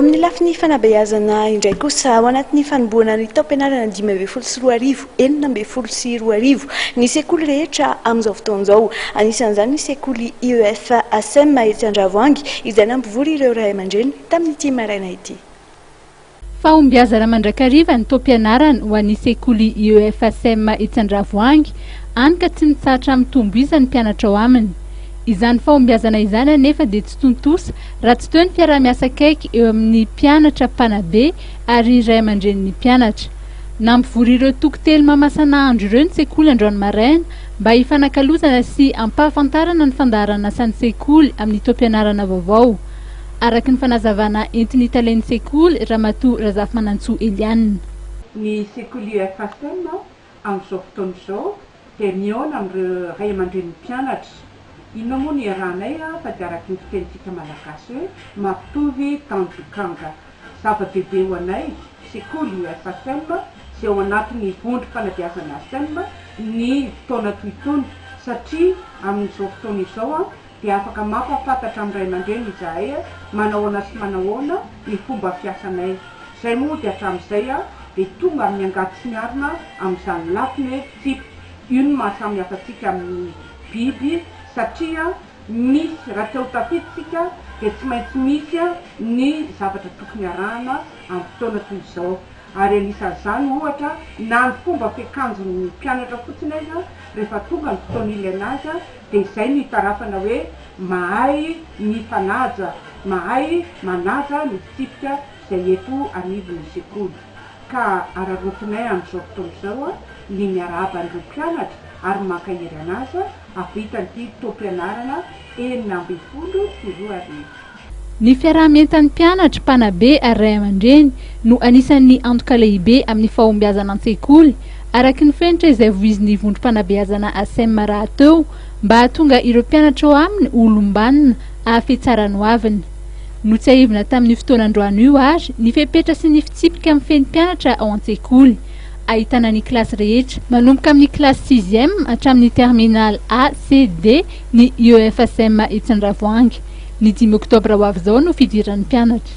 Eo amin'ny lafiny fanabeazana indray kosa, ao anatin'ny fanombohana ny taom-pianarana 2015 2016 ny sekoly rehetra amin'izao fotoana izao. Anisan'izany ny sekoly IEF ACEM etsy Andravoahangy, izay nampivory ireo ray aman-dreny tamin'ity maraina ity. Fahombiazana mandrakariva ny taom-pianarana ho an'ny sekoly IEF ACEM etsy Andravoahangy, hany ka tsy mitsahatra mitombo isa ny mpianatra ao aminy. Izany fahombiazana izany anefa dia tsy tontosa raha tsy teo ny fiaraha-miasa akaiky eo amin'ny mpianatra mpanabe ary ray aman-drenin'ny mpianatra. Nampivory ireo toko telo mahamasa-nahandro ireo ny sekoly androany maraina mba hifanakalozana sy hampahafantarana ny fandaharan'asan'ny sekoly amin'ny taom-pianarana vaovao. Araka ny fanazavana entin'ny talen'ny sekoly, Ramatoa Razafimanantsoa Eliane. Ny sekoly UFASM amin'izao fotoana izao dia mihaona amin'ireo ray aman-drenin'ny mpianatra. Inona moa no iarahanay fa dia araka ny fitenintsika malagasy hoe mampitovy tandrokanga. Zava-dehibe ho anay sekoly UFASM izay ao anatin'ny vondrom-panabeazana ASEM ny fotoana toy itony satria amin'izao fotoana izao dia afaka mampahafantatra amin'ny ray aman-dreny izahay manahoana sy manahoana ny fomba fiasanay. Izay moa dia hatramin'izay dia tonga amin'ny angady sy ny arina amin'izany lafiny hoe fitsipika. Io no maha samy hafa antsika amin'ny biby satria misy, raha te ho tafita isika dia tsy maintsy misy ny zavatra tokony arahana amin'ny fotoana toy izao. Ary anisan'izany ohatra na ny fomba fiakanjon'ny mpianatra fotsiny aza rehefa tonga ny fotoana ilaina azy dia izay no itarafana hoe mahay mifanaja, mahay manaja ny fitsipika izay eto anivon'ny sekoly. Ka araraotinay amin'izao fotoana izao ny miarahaba an'ireo mpianatra ary mankahery an'azy hahavita an'ity taom-pianarana 2016. Ny fiaraha-mientan'ny mpianatra, mpanabe ary ray aman-dreny no anisan'ny antoka lehibe amin'ny fahombiazana an-tsekoly, araka ny fenitra izay voizin'ny vondrom-panabeazana ASEM rahateo mba hahatonga ireo mpianatra ao aminy ho olom-banona hahafehy tsara ny hoaviny. Notsiahivina tamin'io fotoana androany io ary ny fepetra sy ny fitsipika mifehy ny mpianatra ao an-tsekoly. Ahitana ny kilasy rehetra manomboka amin'ny kilasy sixième hatramin'ny terminale A, C, D ny IEFSM etsy Andravoahangy. Ny 5 oktobra ho avy izao no fidiran'ny mpianatra.